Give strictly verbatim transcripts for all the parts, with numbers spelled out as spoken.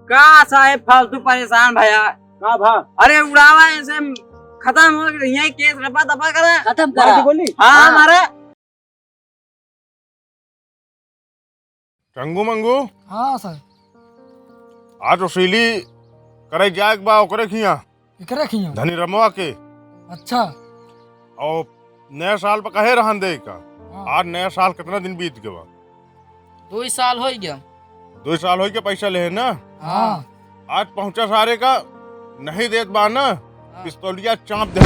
का साहेब फालतू परेशान भया? का भा? अरे उड़ावा ऐसे खतम हो गई, यहीं केस रफा दफा करा। खतम करा। बात बोली? हाँ, हाँ। हमारा चंगू मंगू। हाँ सर। आज वसूली करे जाए के बा ओकरे खिया। एकरे खिया? धनी रमवा के। अच्छा। और नया साल पर कहे रहन दे का। हाँ। आज नया साल कितना दिन बीत गवा? दो साल हो गया। दो साल हो गया पैसा ले है ना? हाँ। आज पहुंचा सारे का, नहीं देत बा ना, हाँ। पिस्तौलिया चाप दे।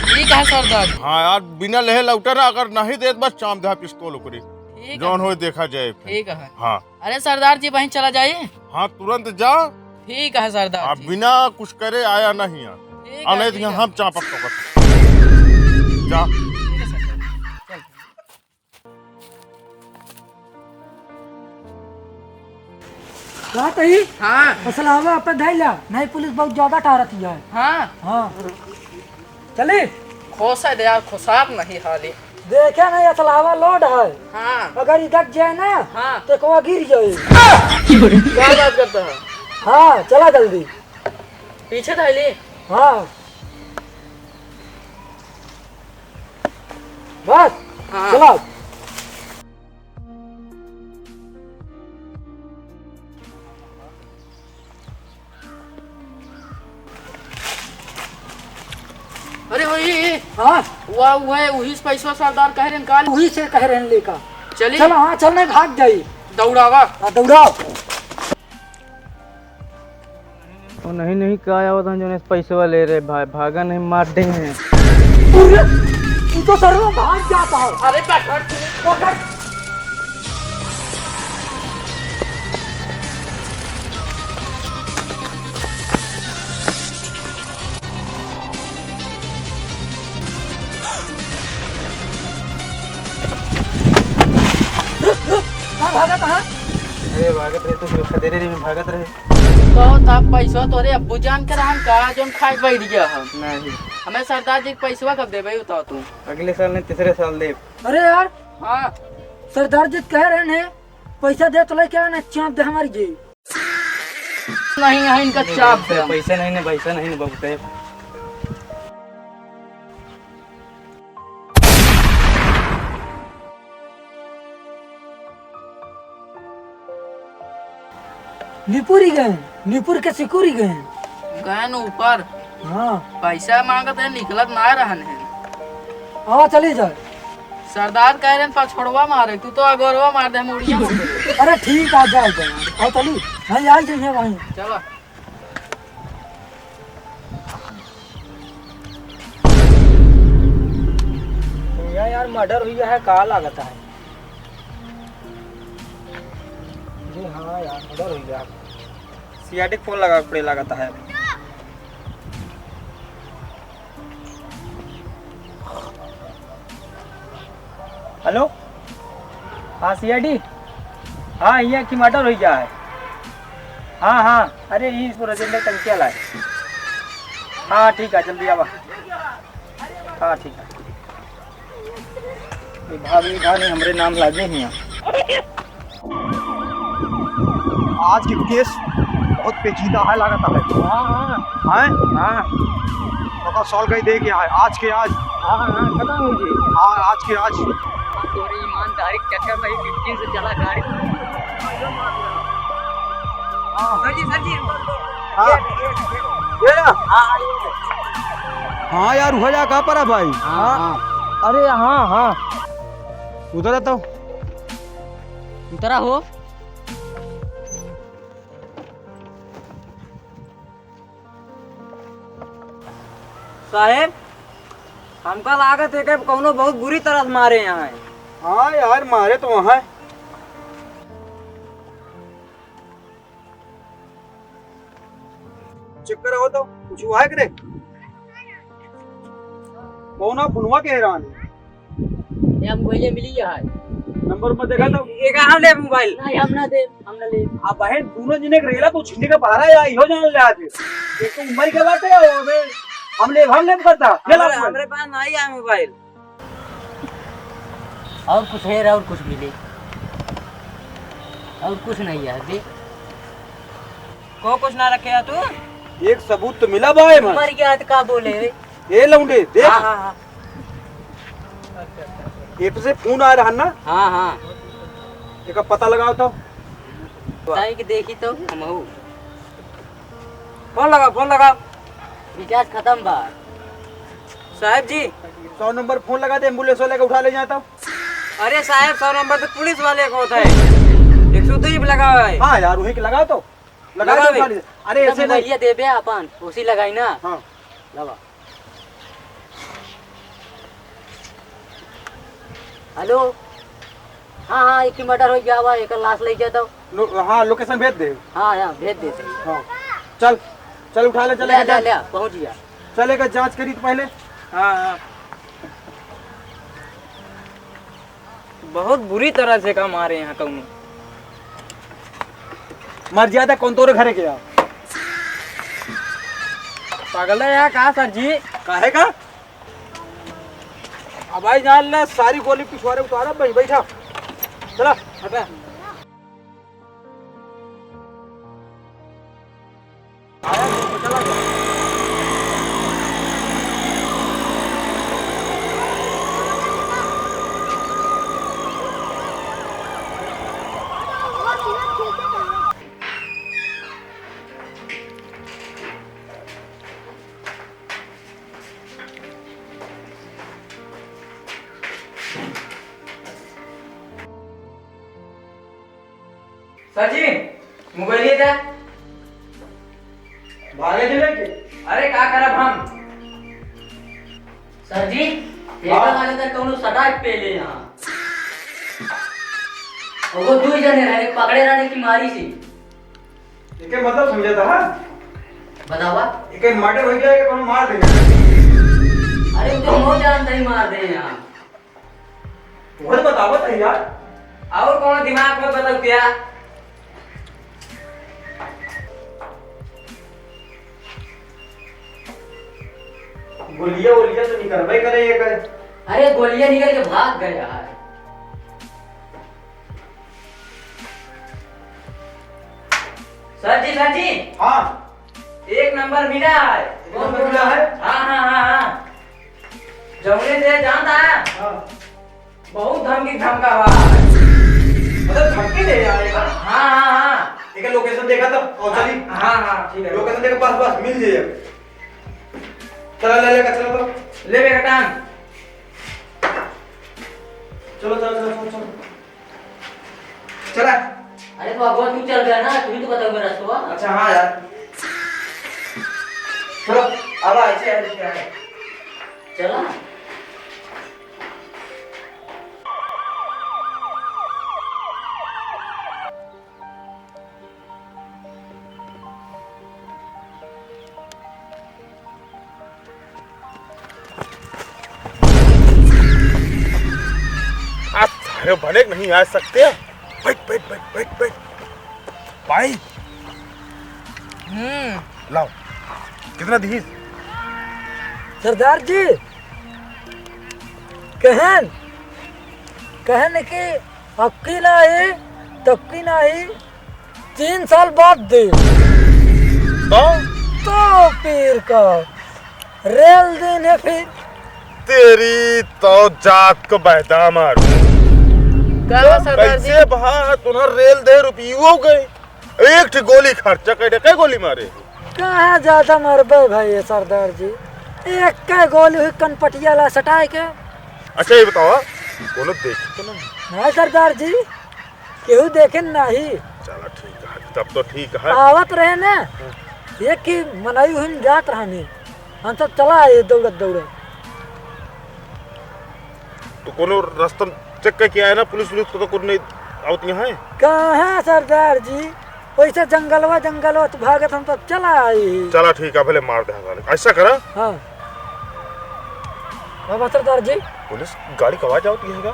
ठीक है सरदार। हाँ यार, बिना लेहे लौटा ना, अगर नहीं देत बा, चाप दे पिस्तौल ओकरी। ठीक है। जौन होए देखा जाए फिर। ठीक है। हाँ। अरे सरदार जी, वहीं चला जाई। हाँ, तुरंत जा। ठीक है सरदार आप जी। बिना कुछ करे आया नहीं है। ठीक और है, नहीं तो ठीक यहाँ है। हम चापक पकड़। जा। ठीक है सरदार। चल। का तही? हाँ। असलहवा पे धइला। नहीं, पुलिस बहुत ज्यादा टारत ही है। हाँ। हाँ। चली? खोसा दे यार, खोसाब नहीं हाली। देखे नहीं, असलहवा लोड है। हाँ। अगर इधर जाए ना, हाँ। तो कोवा गिर जाए। क्या बात करता है? हाँ, चला जल्दी। पीछे धइली? हाँ। बस, हाँ। चला। अरे, वही, हाँ? वह, वह, वही से पैसवा सरदार कह रहे हैं, काल। वही से कह रहे हैं लेका। चली? चलो, हाँ, चल, नहीं भाग जाई। दौड़ावा। हाँ, दौड़ाओ। ओ नहीं, नहीं, का आवत हन जौन पैसवा ले रहे भाई, भागा नहीं, मार दे हैं। अरे, तू तो सरवा भाग जाता है। अरे, पकड़। पकड़। का भागत ह? अरे भागत रहे तो सुरक्षा दे रहे, मैं भागत रहे। तो ता पैसा तोरे अब्बू जान के रहन का, जौन खाए बैठ गया हम? नहीं। हमें सरदार जी के पैसवा कब देबे, बताओ तू। अगले साल नहीं, तीसरे साल देब। अरे यार, हाँ। सरदार जी कह रहे हैं, पैसा दे तो लेके आना, चाप दे हमारी जी। नहीं, यहाँ इनका चाप दे। पैसा नहीं ने, पैसा नहीं ने, बहुत है। निपुर ही गए, निपुर के सिकुर ही गए। गए न ऊपर। हाँ। पैसा मांगत है, निकलत ना रहन है। हाँ, चली जाए। सरदार कह रहे हैं, पछोड़वा मारे, तू तो अगोरवा मार दे, मुड़िया मार दे। अरे ठीक आ जाए, जाए। आओ चली, वहीं आ जाइए वहीं। चलो। भैया यार, मर्डर हुई है, का लागत है? जी हाँ यार, मर्डर हुई है। सीआईडी फोन लगा पड़े लागत है। हेलो, हाँ सीआईडी, हाँ, यहाँ की मर्डर हुई गया है। हाँ, हाँ, अरे, ये इसको राजेंद्र टंकिया लाए। हाँ, ठीक है, जल्दी आवा। हाँ, ठीक है। ये भाभी, भाभी हमरे नाम लागे ही हैं। आज के केस बहुत पेचीदा है, लागत है। हाँ, हाँ। हैं? हाँ। पता सॉल्व कर दे क्या है, आज के आज। हाँ, हाँ, खत्म हो गई। हाँ, आज के आज। तोरे ईमानदारी के चक्कर में ही फिफ्टीन से चला गाड़ी। हाँ। सर जी, सर जी। हाँ। ये, ये, ये। ये ना? हाँ, ये। हाँ यार, हो जा, का परा भाई? हाँ, हाँ। हाँ। अरे, हाँ, हाँ। उतरा तो। उतरा हो। साहेब, हमका लागत है कि कौनो बहुत बुरी तरह से मारे यहाँ है। हाँ यार, मारे तो वहाँ है। चेक करा हो तो, कुछ हुआ है कि रे? कौन है? फोनवा के हैरान है। ए, हम भैया मिली है। नंबर में देखा तो? एक हम ले मोबाइल। नहीं, हम ना दे, हम ना ले। अब बहन दोनों जने के रेला तो छिंडी के बाहर आया, इहो जान ले आज। एक तो उम्र के बात है, अबे हम ले, हम ले करता। ले ला हमरे, फोन। हमरे पास नहीं है मोबाइल। और कुछ है, और कुछ मिले? और कुछ नहीं है, दे। को कुछ ना रखे है तू? एक सबूत तो मिला भाई, मैं। मर गया तो का बोले रे? ए लौंडे, देख। हाँ, हाँ, हाँ। एक से फोन आ रहा ना? हाँ, हाँ। एक पता लगाओ तो। ताई के देखी तो हमहू। फोन लगा, फोन लगा। रिचार्ज खत्म बा। साहब जी। सौ नंबर फोन लगा दे, एम्बुलेंस वाले के उठा ले जाता। अरे साहब, सौ नंबर तो पुलिस वाले को होता है। एक सौ दो ही लगा हुआ है। हाँ यार, वही के लगा तो। लगा लगा दे, बे। उठा ले। अरे एकदम ऐसे नहीं। बढ़िया देबे अपन, उसी लगाई ना। हाँ। लगा। हेलो। हाँ, हाँ, एक ही मर्डर हो गया हुआ, एक लाश ले जाता। लो-, हाँ, लोकेशन भेज दे। हाँ, हाँ, भेज देते हैं। हाँ। चल, चल उठा ले, चल ले, ले, ले। ले, पहुँच गया। चल, एक जांच करी तो पहले। हाँ, हाँ। बहुत बुरी तरह से का मारे यहाँ कौनो। मर जाता कौन तोरे घरे के यार? पागल है यार का सर जी? काहे का? अब भाई जान ले, सारी गोली पिछवारे उतारा भाई, बैठा। चला, हटा। सर जी, मोबाइल ये दे। भागे के लेके? अरे, का करब हम? सर जी, हाँ? एकर वाले तो कौनो सटाक पे ले यहाँ। और वो दुई जने रहे, पकड़े रहने की मारी सी। एके मतलब समझा था, हाँ? बतावा। एके मर्डर हो गया, एके कोनो मार देगा। अरे, वो तो हम जानते ही मार दे यहाँ। तोहरे बतावत है यार। और कौन दिमाग में बदल गया? गोलिया वोलिया तो निकलबे करे ये करे। अरे गोलिया निकल के भाग गया है। सर जी, सर जी। हाँ। एक नंबर मिला है। एक नंबर मिला है? हाँ, हाँ, हाँ, हाँ। जौने से जानता है? हाँ। बहुत धमकी धमका हुआ है। मतलब धमकी दे रहा है का? हाँ, हाँ, हाँ। एक लोकेशन देखा तो, और चली। हाँ, हाँ, ठीक है। लोकेशन देखा, बस, बस, मिल जाए। चला, ले, ले, चलो तो। ले, बेटा, टांग। चलो, चलो, चलो, चलो, चलो। चला। अरे तो अगवा तू चल गया ना, तू ही तो बताओ मेरा रस्तवा। अच्छा, हाँ यार। चलो, अब आ, ऐसे आ, ऐसे आ। चला। आज सारे बने नहीं आ सकते। बैठ, बैठ, बैठ, बैठ, बैठ। भाई। हम्म। लाओ। कितना दीस? सरदार जी, कहन, कहन कि अक्की नाही, तक्की नाही, तीन साल बाद दे। तो? तो फिर का? रेल दिन है फिर। तेरी तो जात को बहदा मारू। का सरदार जी? कैसे बात, उन्हें रेल दे, रुपये हो गए। एक ठे गोली खर्चा कर दे, कै गोली मारे? कहाँ ज्यादा मरबे भाई ये सरदार जी, एक कै गोली हुई कनपटिया ला सटाए के। अच्छा ये बताओ, कोनो देखे तो नहीं? नहीं सरदार जी, केहू देखे नहीं। चला ठीक है, तब तो ठीक है। आवत रहे ना, हाँ। एक ही मनई हुई जात रहनी, हम सब चला आए दौड़त दौड़त। तो कोनो रास्ता चेक करके आए ना, पुलिस वुलिस को तो कुछ नहीं आवत यहाँ है? कहाँ सरदार जी, वैसे जंगलवा जंगलवा तो भागत हम तो चला आई। चला ठीक है, भले मार दे साले। ऐसा करा। हाँ। बाबा सरदार जी। पुलिस गाड़ी कब आ जाओ ती है का?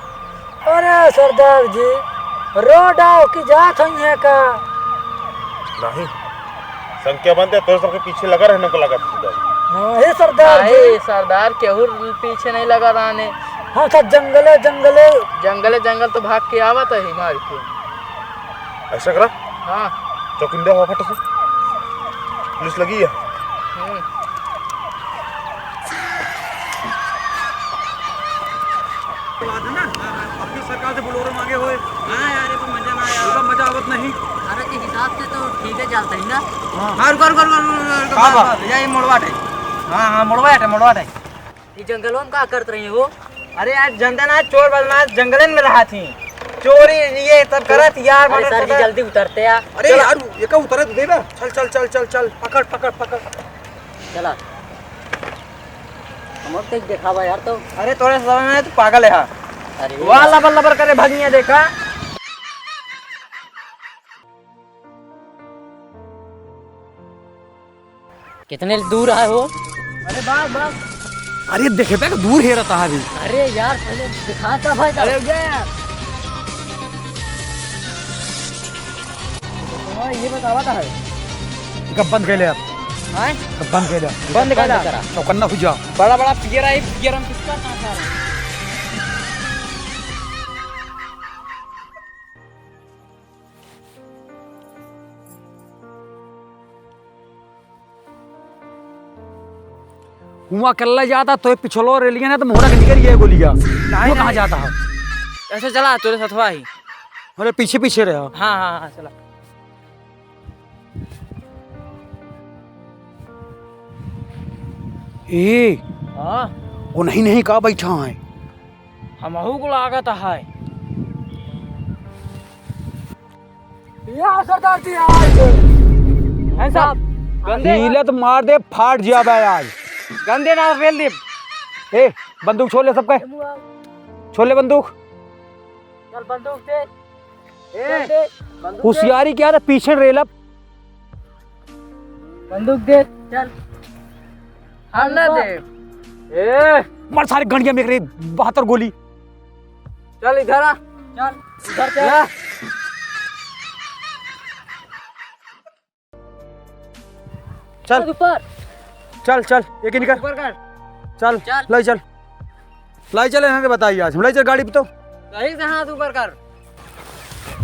अरे सरदार जी, रोड आओ की जात होई है का? नहीं, संख्या बंद है, तोरे सबके पीछे लगा रहने को लगा था। हाँ, हे सरदार जी। अरे सरदार, केहू पीछे नहीं लगा रहने। हम सब जंगले, जंगले। जंगले, जंगल तो भाग के आवत है मार के। ऐसा करा? हाँ। चौकिंदा हो फट से। पुलिस लगी है। हम्म। बात है ना, अपनी सरकार से बोलेरो मांगे होए। हाँ यार, ये तो मजा ना आया। उसका मजा आवत नहीं। अरे, के हिसाब से तो ठीक है, चलता ही ना। हाँ। हाँ, रुको, रुको, रुको, रुको, रुको, हाँ, बस, बा। बस, भैया, ये मोड़वा है। हाँ, हाँ, मोड़वा है, मोड़वा है। ये जंगलों में का करत रही हो? अरे यार, जनता ना, चोर बदमाश जंगलन में रहा थी, चोरी ये सब करत यार, अरे मटर सर जी, फटर। जल्दी उतरते यार। अरे चलो। यार, ये का उतरे दे ना। चल, चल, चल, चल, चल, पकड़, पकड़, पकड़। चला। हम अब तक देखावा यार तो। अरे तोरे समझ में, तू पागल है, हाँ। अरे वाह, यार। लबर लबर करे भगिया देखा। कितने दूर आए हो? अरे बाप, बाप। अरे देखे पे दूर हे रहता है अभी। अरे यार, पहले दिखाता भाई। अरे गया यार। हाँ, ये बतावा था है। कब बंद कर ले आप? हाँ? कब बंद कर ले? बंद कर ले। बंद करा। चौकन्ना हो जा। बड़ा बड़ा पियर आई, पियर हम किसका कहाँ से आ रहा है? हुआँ कल्ला जाता, तो ये पिछलो रेलिया ना, तो मोहरा के निकल गया गोलिया। नहीं, वो कहाँ नहीं। जाता है? ऐसे चला, तोरे सथवा ही। अरे, पीछे, पीछे रहा। हाँ, हाँ, हाँ, चला। ए, हाँ? वो नहीं, नहीं, का बैठा है? हमहू को लागत है। या सरदार जी, आज। हैं साहब, गंदे। हीलत मार दे, फाट जाबे आज। गंदे ना रेल दे। ए, बंदूक छोड़ ले सबके। छोड़ ले बंदूक। चल बंदूक दे। ए, चल दे। बंदूक दे। होशियारी क्या था, पीछे रेलब। बंदूक दे, चल। हाल ना दे। ए, मार सारे गंडिया में एक रे, बहत्तर गोली। चल इधर आ। चल, इधर चल। ला। चल। चल ऊपर। चल, चल, एक ही निकल। ऊपर कर। चल, चल। लाई चल। लाई चल, यहाँ के बताइए आज। लाई चल गाड़ी पे तो। सही से हाथ ऊपर कर।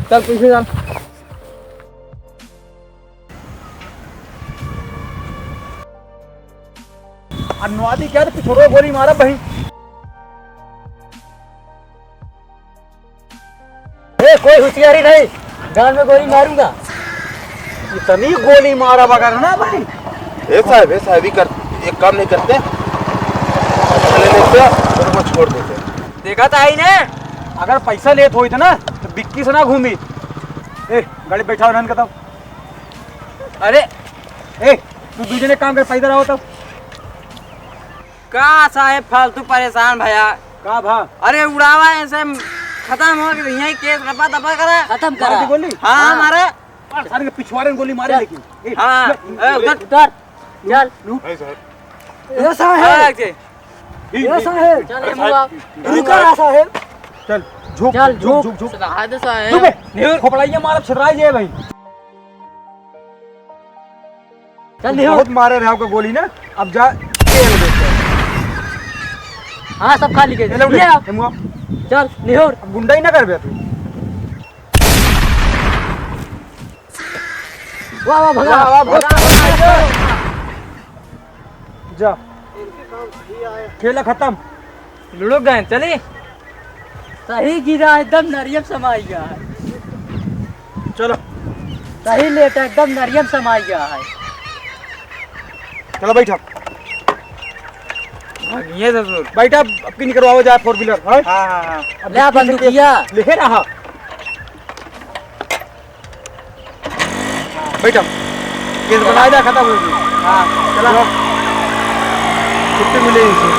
चल, पीछे चल। अनुवादी क्या तो पिछोड़ो गोली मारा भाई। ए, कोई होशियारी नहीं, गाल में गोली मारूंगा। इतनी गोली मारा बगैर ना भाई। ए साहब, ए साहब, ये कर, एक काम नहीं करते, चले लेते हैं, उनको छोड़ देते हैं। देखा था ही ने, अगर पैसा लेत होई था ना, तो बिक्की से ना घूमी। ए, गाड़ी बैठा रहन का तब। अरे, ए, तू दूजने काम कर, पैदल आओ तब। का साहेब फालतू परेशान भया? का भा? अरे उड़ावा ऐसे खतम हो गए, यहीं केस रपा दपा करा। खतम करा। मार दी गोली? हाँ, हाँ। मारा। मार, सारे के पिछवाड़े में गोली मारे चल। लेकिन। ए, हाँ, ले, ए, उधर। उधर। चल। लू। ए साहेब। हाँ, एक जे। ए साहेब। चल, ए मुआ। रुका ना साहेब। चल, झुक, चल, झुक, झुक। झुक, झुक। साहेब। चुप है। खोपड़ाइया मारब, छितराई जाए भाई। चल, निहुर। बहुत मारे रहे आपका गोली ना, अब जा तेल बेच। हाँ, सब खा ली गई। ए, ले उठे, ये आ। ए, मुआ। चल, निहुर। अब गुंडा ही ना करबे तू। वाह, वाह, भगा। वाह, वाह, भगा। जा। खेला खत्म। लुढ़क गए, चली? सही गिरा, एकदम नरियम समाई गया है। चलो। सही लेटा, एकदम नरियम समाई गया है। चलो बैठा। भागिए ससुर। बैठा, अब की निकलवाओ जाए four wheeler, हाँ? हाँ, हाँ, हाँ। अब ले आ पीछे बंदूकिया। के लेके रहा। बैठा। केस बनाए जा, खत्म हो गई। हाँ, चला। छुट्टी मिली इसे।